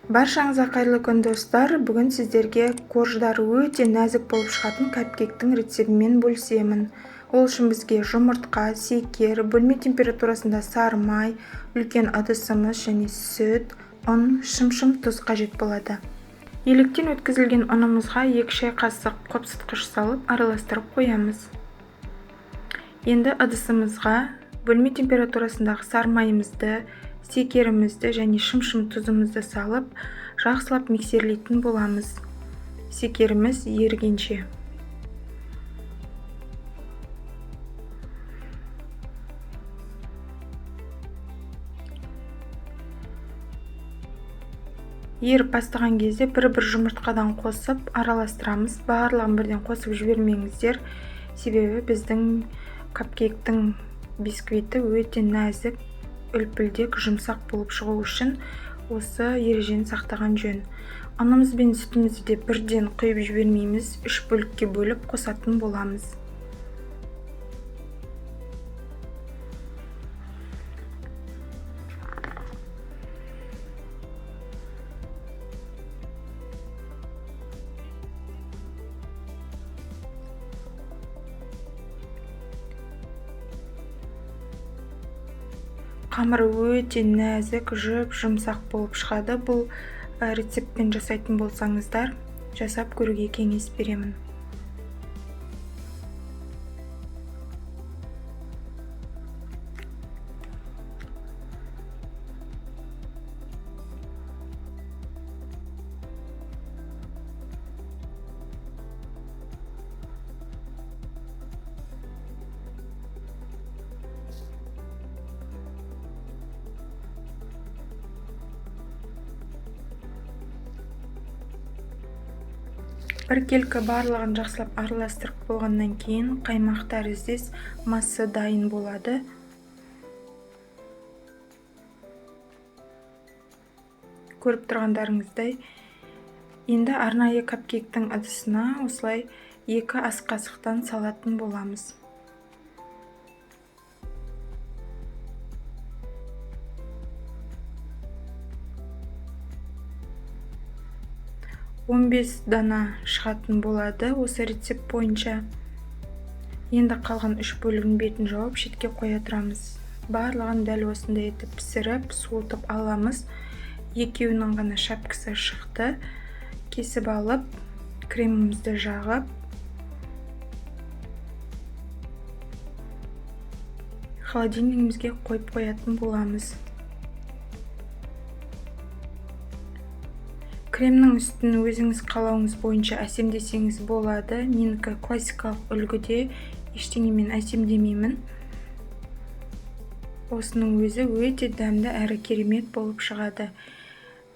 Баршаңызға қайырлы күн, достар. Бүгін сіздерге корждары өте нәзік болып шығатын капкейктің рецептімен бөлісемін. Ол үшін бізге жұмыртқа, секер, бөлме температурасында сары май, үлкен ыдысымыз және сүт, ұн, шымшым тұз қажет болады. Електен өткізілген ұнымызға 2 шай қасық қопсытқыш салып араластырып қоямыз. Енді ыдысымызға бөлме температурасындағы сары майымызды, секерімізді және шымшым тұзымызды салып, жақсылап миксерлейтін боламыз. Секеріміз ерігенше. Еріп бастаған кезде бір-бір жұмыртқадан қосып араластырамыз. Барлығын бірден қосып жібермеңіздер, себебі біздің капкейктің бисквиті өте нәзік, үлпілдек, жұмсақ болып шығу үшін осы ережені сақтаған жөн. Ұнымыз бен сүтімізді де бірден құйып жібермейміз, 3 бөлікке бөліп қосатын боламыз. Қамыры өте нәзік, жұп-жұмсақ болып шығады. Бұл рецептпен жасайтын болсаңыздар, жасап көруге кеңес беремін. Біркелкі барлығын жақсылап араластырып болғаннан кейін қаймақ тәріздес масса дайын болады. Көріп тұрғандарыңыздай, енді арнайы капкейктің ыдысына осылай 2 ас қасықтан салатын боламыз. 15 дана шығатын болады осы рецепт бойынша. Енді қалған 3 бөлігін бетін жауып шетке қоя тұрамыз. Барлығын дәл осындай етіп пісіріп, суытып аламыз. Екеуінің ғана шапкасы шықты. Кесіп алып, кремімізді жағып, холодильнигімізге қойып қоятын боламыз. Кремнің үстін өзіңіз қалауыңыз бойынша әсемдесеңіз болады. Менікі классикалық үлгіде, ештеңемен әсемдемеймін. Осының өзі өте дәмді әрі керемет болып шығады.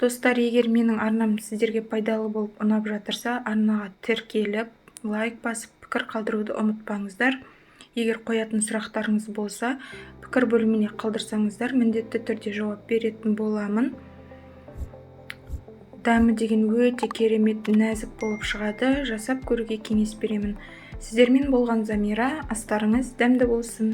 Достар, егер менің арнам сіздерге пайдалы болып ұнап жатырса, арнаға тіркеліп, лайк басып, пікір қалдыруды ұмытпаңыздар. Егер қоятын сұрақтарыңыз болса, пікір бөліміне қалдырсаңыздар, міндетті түрде жауап беретін боламын. Дәмі деген өте керемет нәзік болып шығады. Жасап көруге кеңес беремін. Сіздермен болған Замира, астарыңыз дәмді болсын.